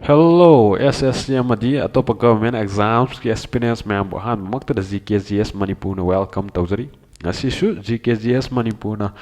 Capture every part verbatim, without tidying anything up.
Hello, S S C ꯑꯃꯗꯤ ꯑꯇꯣꯞꯄ government examsꯀꯤ aspirants ꯃꯌꯥꯝꯕꯨ ꯑꯍꯥꯟꯕꯃꯛꯇꯗ G K G S ꯃꯅꯤꯄꯨꯔꯅ welcome ꯇꯧꯖꯔꯤ꯫ ꯉꯁꯤꯁꯨ G K G S ꯃꯅꯤꯄꯨꯔꯅ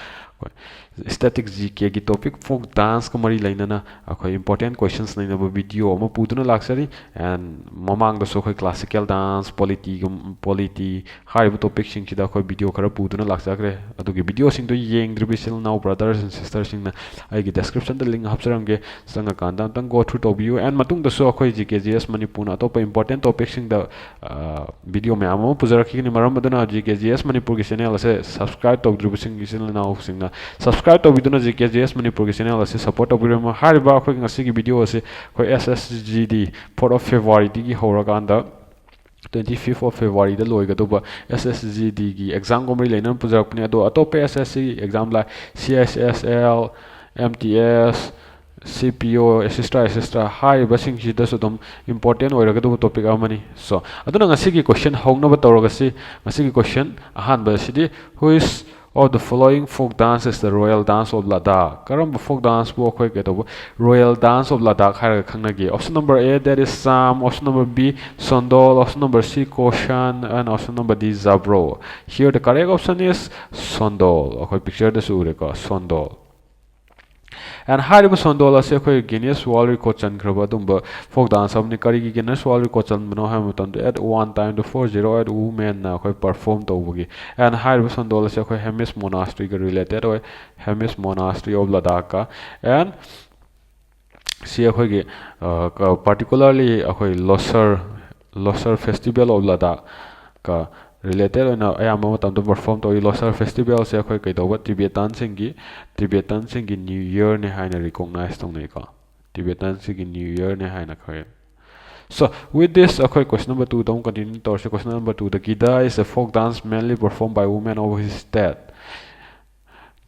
static G Kꯒꯤ topic folk danceꯀ ꯃꯔꯤ ꯂꯩꯅꯅ ꯑꯩꯈꯣꯏ important questions ꯅꯩꯅꯕ video ꯑꯃ ꯄꯨꯗꯨꯅ ꯂꯥꯛꯆꯔꯤ꯫ And ꯃꯃꯥꯡꯗꯁꯨ ꯑꯩꯈꯣꯏ classical dance, polity, polity ꯍꯥꯏꯔꯤꯕ topicꯁꯤꯡꯁꯤꯗ ꯑꯩꯈꯣꯏ video ꯈꯔ ꯄꯨꯗꯨꯅ ꯂꯥꯛꯆꯈ꯭ꯔꯦ꯫ ꯑꯗꯨꯒꯤ videoꯁꯤꯡꯗꯣ ꯌꯦꯡꯗ꯭ꯔꯤꯕ ꯏꯆꯤꯜ ꯏꯅꯥꯎ brotherꯁ and sisterꯁꯤꯡꯅ ꯑꯩꯒꯤ descriptionꯗ link ꯍꯥꯞꯆꯔꯝꯒꯦ, ꯆꯪꯉꯀꯥꯟꯗ ꯑꯝꯇꯪ go through ꯇꯧꯕꯤꯌꯨ꯫ And ꯃꯇꯨꯡꯗꯁꯨ ꯑꯩꯈꯣꯏ G K G S ꯃꯅꯤꯄꯨꯔꯅ ꯑꯇꯣꯞꯄ important topicꯁꯤꯡꯗ video ꯃꯌꯥꯝ ꯑꯃ ꯄꯨꯖꯔꯛꯈꯤꯒꯅꯤ꯫ ꯃꯔꯝ ꯑꯗꯨꯅ G K G S ꯃꯅꯤꯄꯨꯔꯒꯤ channel ꯑꯁꯦ subscribe ꯇꯧꯗ꯭ꯔꯤꯕꯁꯤꯡ ꯏꯆꯤꯜ ꯏꯅꯥꯎꯁꯤꯡꯅ subscribe ꯇꯧꯕꯤꯗꯨꯅ G K G S ꯃꯅꯤꯄꯨꯔꯒꯤ channel ꯑꯁꯤ support ꯇꯧꯕꯤꯔꯝꯃꯨ꯫ ꯍꯥꯏꯔꯤꯕ ꯑꯩꯈꯣꯏꯒꯤ ꯉꯁꯤꯒꯤ video ꯑꯁꯤ ꯑꯩꯈꯣꯏ S S G D fourth of Februaryꯗꯒꯤ ꯍꯧꯔꯀꯥꯟꯗ twenty fifth of Februaryꯗ ꯂꯣꯏꯒꯗꯧꯕ S S G Dꯒꯤ examꯒ ꯃꯔꯤ ꯂꯩꯅꯅ ꯄꯨꯖꯔꯛꯄꯅꯤ꯫ ꯑꯗꯣ ꯑꯇꯣꯞꯄ S S C exam ꯂꯥꯏ C S S L, M T S, C P O, et cetera, et cetera ꯍꯥꯏꯔꯤꯕꯁꯤꯡꯁꯤꯗꯁꯨ ꯑꯗꯨꯝ important ꯑꯣꯏꯔꯒꯗꯧꯕ topic ꯑꯃꯅꯤ꯫ So, ꯑꯗꯨꯅ ꯉꯁꯤꯒꯤ question ꯍꯧꯅꯕ ꯇꯧꯔꯒꯁꯤ꯫ ꯉꯁꯤꯒꯤ question ꯑꯍꯥꯟꯕ ꯑꯁꯤꯗꯤ, which of the following folk dance is the royal dance of Ladakh? ꯀꯔꯝꯕ folk danceꯄꯨ ꯑꯩꯈꯣꯏ ꯀꯩꯗꯧꯕ royal dance of Ladakh ꯍꯥꯏꯔꯒ ꯈꯪꯅꯒꯦ? Option number A, that is Cham. Option number B, Sondol. Option number C, Koshan. And option number D, Zabro. Here the correct option is Sondol. ꯑꯩꯈꯣꯏ pictureꯗꯁꯨ ꯎꯔꯦꯀꯣ, Sondol꯫ And ꯍꯥꯏꯔꯤꯕ Sondol ꯑꯁꯤ ꯑꯩꯈꯣꯏ Guinness World Record ꯆꯟꯈ꯭ꯔꯕ ꯑꯗꯨꯒꯨꯝꯕ folk dance ꯑꯃꯅꯤ꯫ ꯀꯔꯤꯒꯤ Guinness World Record ꯆꯟꯕꯅꯣ ꯍꯥꯏꯕ ꯃꯇꯝꯗ, at one time the four zero eight womenꯅ ꯑꯩꯈꯣꯏ perform ꯇꯧꯕꯒꯤ꯫ And ꯍꯥꯏꯔꯤꯕ Sondol ꯑꯁꯤ ꯑꯩꯈꯣꯏ Hemis Monasteryꯒ related ꯑꯣꯏ꯫ Hemis Monastery of Ladakhꯀ꯫ And ꯁꯤ ꯑꯩꯈꯣꯏꯒꯤ, ꯑ, ꯀ-, particularly ꯑꯩꯈꯣꯏ Losaar, Losaar Festival of Ladakhꯀ related ꯑꯣꯏꯅ ꯑꯌꯥꯝꯕ ꯃꯇꯝꯗ perform ꯇꯧꯏ꯫ Losaar Festivalꯁꯦ ꯑꯩꯈꯣꯏ ꯀꯩꯗꯧꯕ, Tibetanꯁꯤꯡꯒꯤ, Tibetanꯁꯤꯡꯒꯤ New Yearꯅꯦ ꯍꯥꯏꯅ recognize ꯇꯧꯅꯩꯀꯣ꯫ Tibetanꯁꯤꯡꯒꯤ New Yearꯅꯦ ꯍꯥꯏꯅ ꯑꯩꯈꯣꯏ꯫ So, with this, ꯑꯩꯈꯣꯏ question number twoꯗ ꯑꯃꯨꯛ continue ꯇꯧꯔꯁꯤ꯫ Question number twoꯗ, Gida is a folk dance mainly performed by women of his state.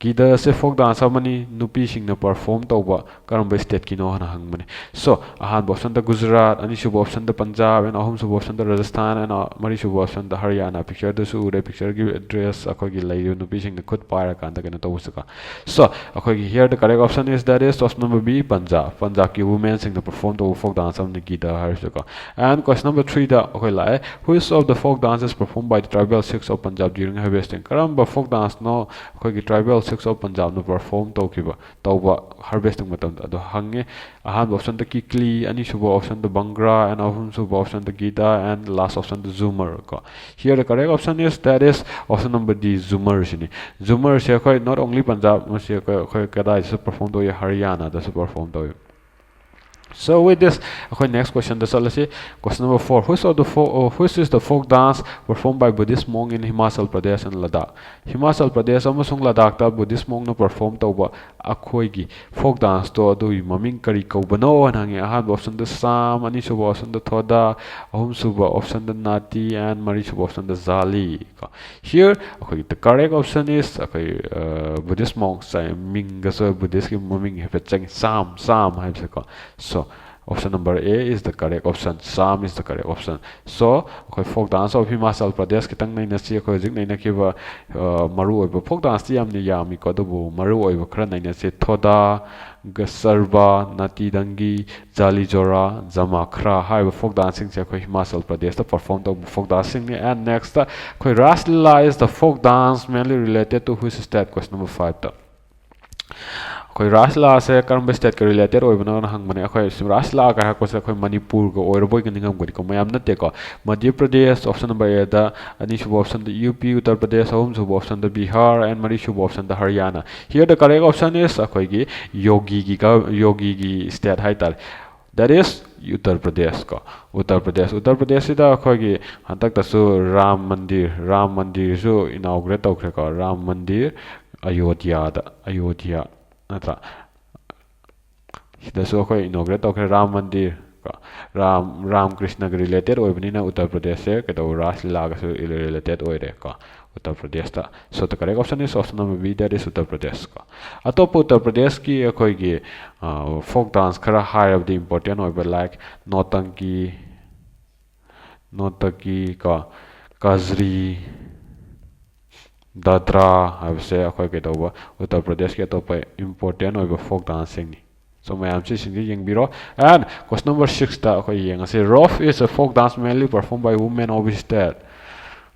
ꯒꯤꯗꯥꯁꯦ folk dance ꯑꯃꯅꯤ, ꯅꯨꯄꯤꯁꯤꯡꯅ perform ꯇꯧꯕ ꯀꯔꯝꯕ stateꯀꯤꯅꯣ ꯍꯥꯏꯅ ꯍꯪꯕꯅꯤ꯫ So, ꯑꯍꯥꯟꯕ optionꯗ ꯒꯨꯖꯔꯥꯠ, ꯑꯅꯤꯁꯨꯕ optionꯗ ꯄꯟꯖꯥꯕ, and ꯑꯍꯨꯝꯁꯨꯕ optionꯗ ꯔꯥꯖꯁꯊꯥꯟ, and ꯃꯔꯤꯁꯨꯕ optionꯗ ꯍꯔꯤꯌꯥꯅꯥ꯫ Pictureꯗꯁꯨ ꯎꯔꯦ, pictureꯒꯤ dress ꯑꯩꯈꯣꯏꯒꯤ ꯂꯩꯔꯤꯕ ꯅꯨꯄꯤꯁꯤꯡꯅ ꯈꯨꯠ ꯄꯥꯏꯔꯀꯥꯟꯗ ꯀꯩꯅꯣ ꯇꯧꯕꯁꯤꯀꯣ꯫ So, ꯑꯩꯈꯣꯏꯒꯤ here the correct option is, that is option number B, Punjab. ꯄꯟꯖꯥꯕꯀꯤ womenꯁꯤꯡꯅ perform ꯇꯧꯕ folk dance ꯑꯃꯅꯤ ꯒꯤꯗꯥ ꯍꯥꯏꯔꯤꯁꯤꯀꯣ꯫ And question number threeꯗ ꯑꯩꯈꯣꯏ ꯂꯥꯛꯑꯦ, which of the folk dances performed by the tribal Sikhs of Punjab during harvesting? ꯀꯔꯝꯕ folk danceꯅꯣ ꯑꯩꯈꯣꯏꯒꯤ tribal Sikhs of Punjabꯅ perform ꯇꯧꯈꯤꯕ, ꯇꯧꯕ harvesting ꯃꯇꯝꯗ ꯑꯗꯣ ꯍꯪꯉꯦ꯫ ꯑꯍꯥꯟꯕ optionꯗ ꯀꯤꯀ꯭ꯂꯤ, ꯑꯅꯤꯁꯨꯕ optionꯗ ꯚꯪꯒ꯭ꯔꯥ, and ꯑꯍꯨꯝꯁꯨꯕ optionꯗ ꯒꯤꯗꯥ, and last optionꯗ ꯖꯨꯃꯔ ꯀꯣ꯫ Here the correct option is, that is option number D, ꯖꯨꯃꯔꯁꯤꯅꯤ꯫ ꯖꯨꯃꯔꯁꯦ ꯑꯩꯈꯣꯏ not only ꯄꯟꯖꯥꯕ, ꯃꯁꯤ ꯑꯩꯈꯣꯏ, ꯑꯩꯈꯣꯏ ꯀꯗꯥꯏꯗꯁꯨ perform ꯇꯧꯏ, ꯍꯔꯤꯌꯥꯅꯥꯗꯁꯨ perform ꯇꯧꯏ꯫ So with this, ꯑꯩꯈꯣꯏ next questionꯗ ꯆꯠꯂꯁꯤ꯫ Question number four, which of the fo-, oh, which is the folk dance performed by Buddhist monk in Himachal Pradesh and Ladakh? Himachal Pradesh ꯑꯃꯁꯨꯡ ꯂꯗꯥꯛꯇ Buddhist monkꯅ perform ꯇꯧꯕ ꯑꯩꯈꯣꯏꯒꯤ folk danceꯇꯣ ꯑꯗꯨꯒꯤ ꯃꯃꯤꯡ ꯀꯔꯤ ꯀꯧꯕꯅꯣ ꯍꯥꯏꯅ ꯍꯪꯉꯦ꯫ ꯑꯍꯥꯟꯕ optionꯗ ꯁꯥꯝ, ꯑꯅꯤꯁꯨꯕ optionꯗ ꯊꯣꯗꯥ, ꯑꯍꯨꯝꯁꯨꯕ optionꯗ ꯅꯥꯇꯤ, and ꯃꯔꯤꯁꯨꯕ optionꯗ ꯖꯥꯂꯤ ꯀꯣ꯫ Here ꯑꯩꯈꯣꯏꯒꯤ the correct option is ꯑꯩꯈꯣꯏ, ꯑ, Buddhist monks ꯍꯥꯏ, ꯃꯤꯡꯒꯁꯨ Buddhistꯀꯤ ꯃꯃꯤꯡ ꯍꯥꯏꯐꯦꯠ ꯆꯪꯉꯤ, ꯁꯥꯝ, ꯁꯥꯝ ꯍꯥꯏꯕꯁꯦꯀꯣ꯫ So, option number A is the correct option, ꯁꯥꯝ is the correct option. So, ꯑꯩꯈꯣꯏ folk dance of Himachal Pradesh ꯈꯤꯇꯪ ꯅꯩꯅꯁꯤ꯫ ꯑꯩꯈꯣꯏ ꯍꯧꯖꯤꯛ ꯅꯩꯅꯈꯤꯕ, ꯑ, ꯃꯔꯨꯑꯣꯏꯕ folk danceꯇꯤ ꯌꯥꯝꯅ ꯌꯥꯝꯃꯤꯀꯣ, ꯑꯗꯨꯕꯨ ꯃꯔꯨꯑꯣꯏꯕ ꯈꯔ ꯅꯩꯅꯁꯤ꯫ ꯊꯣꯗꯥ, ꯒꯁꯔꯕꯥ, ꯅꯥꯇꯤ ꯗꯪꯒꯤ, ꯖꯥꯂꯤ ꯖꯣꯔꯥ, ꯖꯃꯥꯈ꯭ꯔꯥ ꯍꯥꯏꯔꯤꯕ folk danceꯁꯤꯡꯁꯦ ꯑꯩꯈꯣꯏ ꯍꯤꯃꯥꯆꯜ ꯄ꯭ꯔꯗꯦꯁꯇ perform ꯇꯧꯕ folk danceꯁꯤꯡꯅꯤ꯫ And next, ꯑꯩꯈꯣꯏ Ras Lila is the folk dance mainly related to which state? Question number fiveꯇ꯫ ꯑꯩꯈꯣꯏ ꯔꯥꯁ ꯂꯤꯂꯥꯁꯦ ꯀꯔꯝꯕ stateꯀ related ꯑꯣꯏꯕꯅꯣꯅ ꯍꯪꯕꯅꯦ꯫ ꯑꯩꯈꯣꯏ ꯁꯤ ꯔꯥꯁ ꯂꯤꯂꯥꯒ ꯍꯥꯏꯔꯛꯄꯁꯦ ꯑꯩꯈꯣꯏ ꯃꯅꯤꯄꯨꯔꯒ ꯑꯣꯏꯔꯕꯣꯏꯒ ꯅꯤꯡꯉꯝꯒꯅꯤꯀꯣ, ꯃꯌꯥꯝ ꯅꯠꯇꯦꯀꯣ꯫ ꯃꯙ꯭ꯌ ꯄ꯭ꯔꯗꯦꯁ, option number Aꯗ, ꯑꯅꯤꯁꯨꯕ optionꯗ ꯌꯨ ꯄꯤ, ꯎꯠꯇꯔ ꯄ꯭ꯔꯗꯦꯁ, ꯑꯍꯨꯝꯁꯨꯕ optionꯗ Bihar, and ꯃꯔꯤꯁꯨꯕ optionꯗ Haryana. Here the correct option is ꯑꯩꯈꯣꯏꯒꯤ ꯌꯣꯒꯤꯒꯤ ꯒ-, ꯌꯣꯒꯤꯒꯤ state ꯍꯥꯏꯇꯥꯔꯦ꯫ That is ꯎꯠꯇꯔ ꯄ꯭ꯔꯗꯦꯁ ꯀꯣ꯫ ꯎꯠꯇꯔ ꯄ꯭ꯔꯗꯦꯁ, ꯎꯠꯇꯔ ꯄ꯭ꯔꯗꯦꯁꯁꯤꯗ ꯑꯩꯈꯣꯏꯒꯤ ꯍꯟꯗꯛꯇꯁꯨ ꯔꯥꯝ ꯃꯟꯗꯤꯔ, ꯔꯥꯝ ꯃꯟꯗꯤꯔꯁꯨ inaugurate ꯇꯧꯈ꯭ꯔꯦꯀꯣ꯫ ꯔꯥꯝ ꯃꯟꯗꯤꯔ ꯑꯌꯣꯙ꯭ꯌꯥꯗ, ꯑꯌꯣꯙ꯭ꯌꯥ ꯅꯠꯇ꯭ꯔꯥ? ꯁꯤꯗꯁꯨ ꯑꯩꯈꯣꯏ inaugurate ꯇꯧꯈ꯭ꯔꯦ ꯔꯥꯝ ꯃꯟꯗꯤꯔ ꯀꯣ꯫ ꯔꯥꯝ, ꯔꯥꯝ ꯀ꯭ꯔꯤꯁꯅꯒ related ꯑꯣꯏꯕꯅꯤꯅ ꯎꯠꯇꯔ ꯄ꯭ꯔꯗꯦꯁꯁꯦ ꯀꯩꯗꯧꯕ, ꯔꯥꯁ ꯂꯤꯂꯥꯒꯁꯨ related ꯑꯣꯏꯔꯦ ꯀꯣ꯫ ꯎꯠꯇꯔ ꯄ꯭ꯔꯗꯦꯁꯇ꯫ So the correct option is option number B, that is Uttar Pradesh ꯀꯣ꯫ ꯑꯇꯣꯞꯄ ꯎꯠꯇꯔ ꯄ꯭ꯔꯗꯦꯁꯀꯤ ꯑꯩꯈꯣꯏꯒꯤ ꯐꯣꯛ ꯗꯥꯟꯁ ꯈꯔ ꯍꯥꯏꯔꯕꯗꯤ ꯏꯝꯄꯣꯔꯇꯦꯟ ꯑꯣꯏꯕ, ꯂꯥꯏꯛ ꯅꯣꯇꯪꯀꯤ, ꯅꯣꯇꯪꯀꯤ ꯀꯣ, ꯀꯖꯔꯤ, ꯗꯥꯗ꯭ꯔꯥ ꯍꯥꯏꯕꯁꯦ ꯑꯩꯈꯣꯏ ꯀꯩꯗꯧꯕ, ꯎꯠꯇꯔ ꯄ꯭ꯔꯗꯦꯁꯀꯤ ꯑꯇꯣꯞꯄ ꯏꯝꯄꯣꯔꯇꯦꯟ ꯑꯣꯏꯕ ꯐꯣꯛ ꯗꯥꯟꯁꯁꯤꯡꯅꯤ꯫ So ꯃꯌꯥꯝ ꯁꯤꯁꯤꯡꯁꯦ ꯌꯦꯡꯕꯤꯔꯣ꯫ And question number six ꯇ ꯑꯩꯈꯣꯏ ꯌꯦꯡꯉꯁꯤ, Rof is a folk dance mainly performed by women of state꯫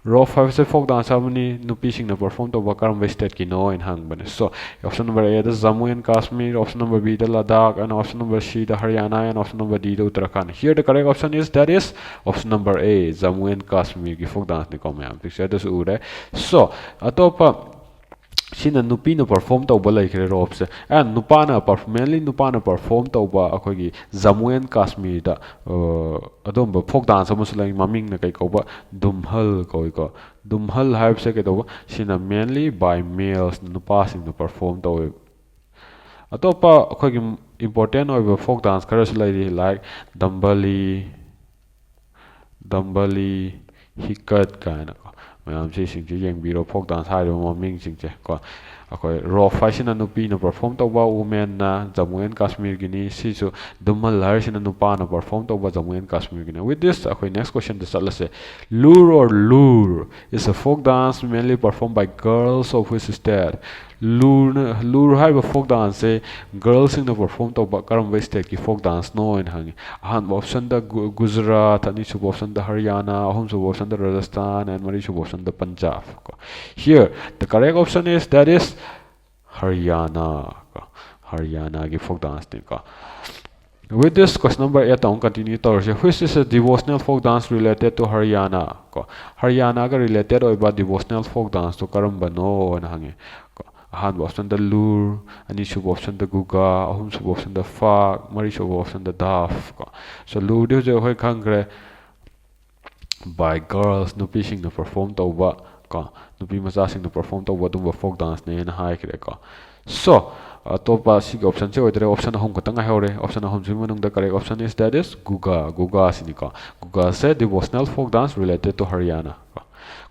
Roof ꯍꯥꯏꯕꯁꯦ ꯐꯣꯛ ꯗꯥꯟꯁ ꯑꯃꯅꯤ, ꯅꯨꯄꯤꯁꯤꯡꯅ ꯄꯔꯐꯣꯔꯝ ꯇꯧꯕ ꯀꯔꯝꯕ ꯁ꯭ꯇꯦꯠꯀꯤꯅꯣ ꯍꯥꯏꯅ ꯍꯪꯕꯅꯦ꯫ So option number A the Jammu and Kashmir, option number B the Ladakh, and option number C the Haryana, and option number D the Uttarakhand꯫ Here the correct option is, that is option number A, Jammu and Kashmir ꯒꯤ ꯐꯣꯛ ꯗꯥꯟꯁꯅꯤꯀꯣ ꯃꯌꯥꯝ, ꯄꯤꯛꯆꯔꯗꯁꯨ ꯎꯔꯦ꯫ So ꯑꯇꯣꯞꯄ ꯁꯤꯅ ꯅꯨꯄꯤꯅ perform ꯇꯧꯕ ꯂꯩꯈ꯭ꯔꯦ ꯔꯣꯞꯁꯦ꯫ And ꯅꯨꯄꯥꯅ, mainly ꯅꯨꯄꯥꯅ ꯄꯔꯐꯣꯔꯝ ꯇꯧꯕ ꯑꯩꯈꯣꯏꯒꯤ ꯖꯃꯨ ꯑꯦꯟ ꯀꯥꯁꯃꯤꯔꯗ ꯑꯗꯨꯝꯕ ꯐꯣꯛ ꯗꯥꯟꯁ ꯑꯃꯁꯨ ꯂꯩ, ꯃꯃꯤꯡꯅ ꯀꯩ ꯀꯧꯕ, ꯗꯨꯝꯍꯜ ꯀꯧꯏꯀꯣ꯫ ꯗꯨꯝꯍꯜ ꯍꯥꯏꯕꯁꯦ ꯀꯩꯗꯧꯕ, ꯁꯤꯅ ꯃꯦꯟꯂꯤ ꯕꯥꯏ ꯃꯦꯜꯁ, ꯅꯨꯄꯥꯁꯤꯡꯅ ꯄꯔꯐꯣꯔꯝ ꯇꯧꯋꯦ꯫ ꯑꯇꯣꯞꯄ ꯑꯩꯈꯣꯏꯒꯤ ꯏꯝꯄꯣꯔꯇꯦꯟ ꯑꯣꯏꯕ ꯐꯣꯛ ꯗꯥꯟꯁ ꯈꯔꯁꯨ ꯂꯩꯔꯤ, ꯂꯥꯏꯛ ꯗꯝꯕꯂꯤ, ꯗꯝꯕꯂꯤ, ꯍꯤꯀꯠ ꯀꯥꯏꯅꯀꯣ꯫ ꯃꯌꯥꯝ ꯁꯤꯁꯤꯡꯁꯦ ꯌꯦꯡꯕꯤꯔꯣ, ꯐꯣꯛ ꯗꯥꯟꯁ ꯍꯥꯏꯔꯤꯕ ꯃꯃꯤꯡꯁꯤꯡꯁꯦ ꯀꯣ꯫ ꯑꯩꯈꯣꯏ ꯔꯣꯐ ꯍꯥꯏꯁꯤꯅ ꯅꯨꯄꯤꯅ ꯄꯔꯐꯣꯔꯝ ꯇꯧꯕ, ꯋꯨꯃꯦꯟꯅ, ꯖꯃꯨ ꯑꯦꯟ ꯀꯥꯁꯃꯤꯔꯒꯤꯅꯤ꯫ ꯁꯤꯁꯨ ꯗꯨꯝꯍꯜ ꯍꯥꯏꯔꯤꯁꯤꯅ ꯅꯨꯄꯥꯅ ꯄꯔꯐꯣꯔꯝ ꯇꯧꯕ, ꯖꯃꯨ ꯑꯦꯟ ꯀꯥꯁꯃꯤꯔꯒꯤꯅꯤ꯫ With this ꯑꯩꯈꯣꯏ ꯅꯦꯛꯁ ꯀꯣꯏꯁꯟꯗ ꯆꯠꯂꯁꯦ꯫ Lur or Lur is a folk dance mainly performed by girls of which state? ꯂꯨꯔꯅ, ꯂꯨꯔ ꯍꯥꯏꯔꯤꯕ ꯐꯣꯛ ꯗꯥꯟꯁꯁꯦ ꯒꯔꯜꯁꯤꯡꯅ ꯄꯔꯐꯣꯔꯝ ꯇꯧꯕ ꯀꯔꯝꯕ ꯁ꯭ꯇꯦꯠꯀꯤ ꯐꯣꯛ ꯗꯥꯟꯁꯅꯣ ꯍꯥꯏꯅ ꯍꯪꯉꯤ꯫ ꯑꯍꯥꯟꯕ ꯑꯣꯞꯁꯟꯗ ꯒꯨ-, ꯒꯨꯖꯔꯥꯠ, ꯑꯅꯤꯁꯨꯕ ꯑꯣꯞꯁꯟꯗ ꯍꯔꯤꯌꯥꯅꯥ, ꯑꯍꯨꯝꯁꯨꯕ ꯑꯣꯞꯁꯟꯗ ꯔꯥꯖꯁꯊꯥꯟ, and ꯃꯔꯤꯁꯨꯕ ꯑꯣꯞꯁꯟꯗ ꯄꯟꯖꯥꯕ ꯀꯣ꯫ Here the correct option is, that is ꯍꯔꯤꯌꯥꯅꯥ ꯀꯣ꯫ ꯍꯔꯤꯌꯥꯅꯥꯒꯤ ꯐꯣꯛ ꯗꯥꯟꯁꯅꯤꯀꯣ꯫ With this question number eight ꯑꯃꯨꯛ ꯀꯟꯇꯤꯅ꯭ꯌꯨ ꯇꯧꯔꯁꯦ꯫ Which is a devotional folk dance related to Haryana ꯀꯣ꯫ ꯍꯔꯤꯌꯥꯅꯥꯒ ꯔꯤꯂꯦꯇꯦꯠ ꯑꯣꯏꯕ ꯗꯤꯚꯣꯁꯅꯦꯜ ꯐꯣꯛ ꯗꯥꯟꯁꯇꯣ ꯀꯔꯝꯕꯅꯣ ꯍꯥꯏꯅ ꯍꯪꯉꯦ ꯀꯣ꯫ ꯑꯍꯥꯟꯕ ꯑꯣꯞꯁꯟꯗ ꯂꯨꯔ, ꯑꯅꯤꯁꯨꯕ ꯑꯣꯞꯁꯟꯗ ꯒꯨꯒꯥ, ꯑꯍꯨꯝꯁꯨꯕ ꯑꯣꯞꯁꯟꯗ ꯐꯥꯛ, ꯃꯔꯤꯁꯨꯕ ꯑꯣꯞꯁꯟꯗ ꯗꯥꯐ ꯀꯣ꯫ So ꯂꯨꯔꯗꯤ ꯍꯧꯖꯤꯛ ꯑꯩꯈꯣꯏ ꯈꯪꯈ꯭ꯔꯦ, by girls, ꯅꯨꯄꯤꯁꯤꯡꯅ ꯄꯔꯐꯣꯔꯝ ꯇꯧꯕ ꯀꯣ, ꯅꯨꯄꯤ ꯃꯆꯥꯁꯤꯡꯅ ꯄꯔꯐꯣꯔꯝ ꯇꯧꯕ ꯑꯗꯨꯝꯕ ꯐꯣꯛ ꯗꯥꯟꯁꯅꯦꯅ ꯍꯥꯏꯈ꯭ꯔꯦꯀꯣ꯫ So ꯑꯇꯣꯞꯄ ꯁꯤꯒꯤ ꯑꯣꯞꯁꯟꯁꯦ ꯑꯣꯏꯗ꯭ꯔꯦ, ꯑꯣꯞꯁꯟ ꯑꯍꯨꯝ ꯈꯛꯇꯪ ꯉꯥꯏꯍꯧꯔꯦ꯫ ꯑꯣꯞꯁꯟ ꯑꯍꯨꯝꯁꯤꯒꯤ ꯃꯅꯨꯡꯗ correct option is, that is ꯒꯨꯒꯥ, ꯒꯨꯒꯥꯁꯤꯅꯤꯀꯣ꯫ ꯒꯨꯒꯥꯁꯦ devotional folk dance related to Haryana ꯀꯣ꯫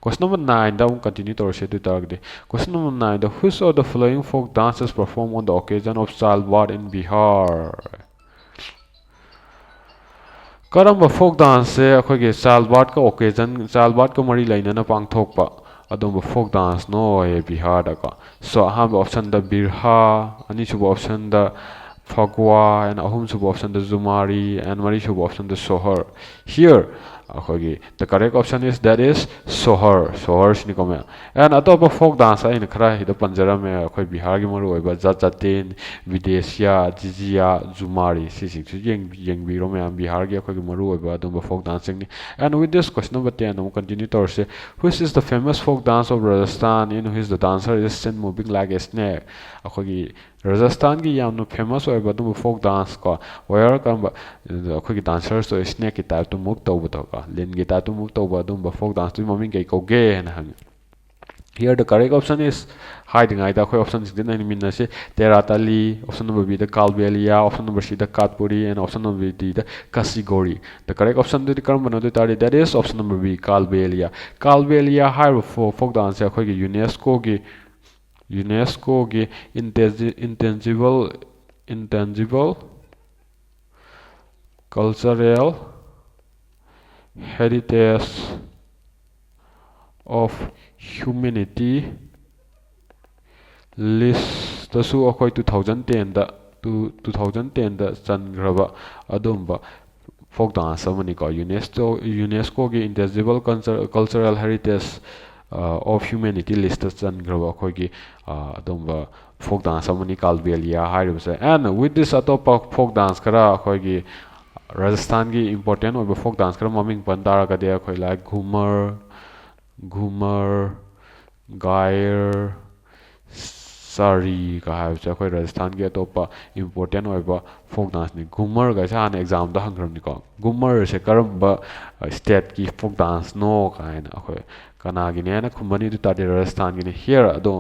Question number nine ꯗ ꯑꯃꯨꯛ continue ꯇꯧꯔꯁꯦ꯫ ꯑꯗꯨ ꯑꯣꯏꯇꯥꯔꯒꯗꯤ, question number nine the, which of the following folk dances perform on the occasion of childbirth in Bihar? ꯀꯔꯝꯕ folk dance ꯁꯦ ꯑꯩꯈꯣꯏꯒꯤ childbirth ꯀ occasion, childbirth ꯀ ꯃꯔꯤ ꯂꯩꯅꯅ ꯄꯥꯡꯊꯣꯛꯄ ꯑꯗꯨꯝꯕ folk dance ꯅꯣ ꯍꯥꯏꯌꯦ ꯕꯤꯍꯥꯔꯗꯀꯣ? So, ꯑꯍꯥꯟꯕ option ꯗ ꯕꯤꯔꯍꯥ, ꯑꯅꯤꯁꯨꯕ option ꯗ ꯐꯒ꯭ꯋꯥ, and ꯑꯍꯨꯝꯁꯨꯕ option the ꯖꯨꯃꯥꯔꯤ, and ꯃꯔꯤꯁꯨꯕ option the ꯁꯣꯍꯔ꯫ Here, ꯑꯩꯈꯣꯏꯒꯤ the correct option is, that is, ꯁꯣꯍꯔ꯫ ꯁꯣꯍꯔꯁꯤꯅꯤꯀꯣ ꯃꯌꯥꯝ꯫ And ꯑꯇꯣꯞꯄ folk dance ꯑꯩꯅ ꯈꯔ ꯁꯤꯗ ꯄꯟꯖꯔꯝꯃꯦ, ꯑꯩꯈꯣꯏ ꯕꯤꯍꯥꯔꯒꯤ ꯃꯔꯨꯑꯣꯏꯕ ꯖꯠ ꯖꯇꯤꯟ, ꯕꯤꯗꯦꯁꯤꯌꯥ, ꯖꯤꯖꯤꯌꯥ, ꯖꯨꯃꯥꯔꯤ, ꯁꯤꯁꯤꯡꯁꯨ ꯌꯦꯡ-, ꯌꯦꯡꯕꯤꯔꯣ ꯃꯌꯥꯝ, ꯕꯤꯍꯥꯔꯒꯤ ꯑꯩꯈꯣꯏꯒꯤ ꯃꯔꯨꯑꯣꯏꯕ ꯑꯗꯨꯝꯕ folk dance ꯁꯤꯡꯅꯤ꯫ And with this, question number ten ꯑꯃꯨꯛ continue ꯇꯧꯔꯁꯦ꯫ Which is the famous folk dance of Rajasthan in which the dancer is seen moving like a snake? ꯑꯩꯈꯣꯏꯒꯤ ꯔꯥꯖꯁꯊꯥꯟꯒꯤ ꯌꯥꯝꯅ famous ꯑꯣꯏꯕ ꯑꯗꯨꯝꯕ folk dance ꯀꯣ, where ꯀꯔꯝꯕ, ꯑꯩꯈꯣꯏꯒꯤ dancer ꯁꯇꯣ snake ꯀꯤ type ꯇ move ꯇꯧꯕꯗꯣ ꯀꯣ, ꯂꯤꯟꯒꯤ type ꯇ move ꯇꯧꯕ ꯑꯗꯨꯝꯕ folk dance ꯇꯨꯒꯤ ꯃꯃꯤꯡ ꯀꯩ ꯀꯧꯒꯦ ꯍꯥꯏꯅ ꯍꯪꯉꯤ꯫ Here the correct option is, ꯍꯥꯏꯗ꯭ꯔꯤꯉꯩꯗ ꯑꯩꯈꯣꯏ option ꯁꯤꯡꯁꯦ ꯅꯩꯅꯃꯤꯟꯅꯁꯤ꯫ ꯇꯦꯔꯥꯇꯥꯂꯤ, option number B the ꯀꯥꯜꯕꯦꯂꯤꯌꯥ, option number C the ꯀꯥꯠꯄꯨꯔꯤ, and option number D the ꯀꯁꯤꯒꯣꯔꯤ꯫ The correct option ꯗꯨꯗꯤ ꯀꯔꯝꯕꯅꯣ ꯑꯗꯨ ꯑꯣꯏ ꯇꯥꯔꯗꯤ, that is option number B, ꯀꯥꯜꯕꯦꯂꯤꯌꯥ꯫ ꯀꯥꯜꯕꯦꯂꯤꯌꯥ ꯍꯥꯏꯔꯤꯕ fo-, folk dance ꯁꯦ ꯑꯩꯈꯣꯏꯒꯤ ꯌꯨꯅꯦꯁꯀꯣꯒꯤ, ꯌꯨꯅꯦꯁꯀꯣꯒꯤ intangi-, intangible, intangible cultural heritage of humanity list ꯇꯁꯨ ꯑꯩꯈꯣꯏ two thousand ten ꯗ, two, two thousand ten ꯗ ꯆꯟꯈ꯭ꯔꯕ ꯑꯗꯨꯝꯕ folk dance ꯑꯃꯅꯤꯀꯣ꯫ ꯌꯨꯅꯦꯁꯀꯣ, ꯌꯨꯅꯦꯁꯀꯣꯒꯤ intangible culture-, cultural heritage, ꯑ, of humanity list ꯇ ꯆꯟꯈ꯭ꯔꯕ ꯑꯩꯈꯣꯏꯒꯤ, ꯑ, ꯑꯗꯨꯝꯕ folk dance ꯑꯃꯅꯤ ꯀꯥꯜꯕꯦꯂꯤꯌꯥ ꯍꯥꯏꯔꯤꯕꯁꯦ꯫ And with this, ꯑꯇꯣꯞꯄ folk dance ꯈꯔ, ꯑꯩꯈꯣꯏꯒꯤ ꯔꯥꯖꯁꯊꯥꯟꯒꯤ important ꯑꯣꯏꯕ folk dance ꯈꯔ ꯃꯃꯤꯡ ꯄꯟ ꯇꯥꯔꯒꯗꯤ, ꯑꯩꯈꯣꯏ like ꯘꯨꯃꯔ, ꯘꯨꯃꯔ, ꯒꯥꯏꯔ, ꯁꯥꯔꯤ ꯀ ꯍꯥꯏꯕꯁꯦ ꯑꯩꯈꯣꯏ ꯔꯥꯖꯁꯊꯥꯟꯒꯤ ꯑꯇꯣꯞꯄ important ꯑꯣꯏꯕ ꯐꯣꯛ ꯗꯥꯟꯁꯅꯤ꯫ ꯒꯨꯃꯔꯒꯁꯦ ꯍꯥꯟꯅ ꯑꯦꯛꯖꯥꯝꯗ ꯍꯪꯈ꯭ꯔꯕꯅꯤꯀꯣ, ꯒꯨꯃꯔꯁꯦ ꯀꯔꯝꯕ ꯁ꯭ꯇꯦꯠꯀꯤ ꯐꯣꯛ ꯗꯥꯟꯁꯅꯣ ꯀꯥꯏꯅ꯫ ꯑꯩꯈꯣꯏ ꯀꯅꯥꯒꯤꯅꯦ ꯍꯥꯏꯅ ꯈꯨꯝꯃꯅꯤ, ꯑꯗꯨ ꯇꯥꯔꯗꯤ ꯔꯥꯖꯁꯊꯥꯟꯒꯤꯅꯤ꯫ ꯍꯤꯌꯔ ꯑꯗꯣ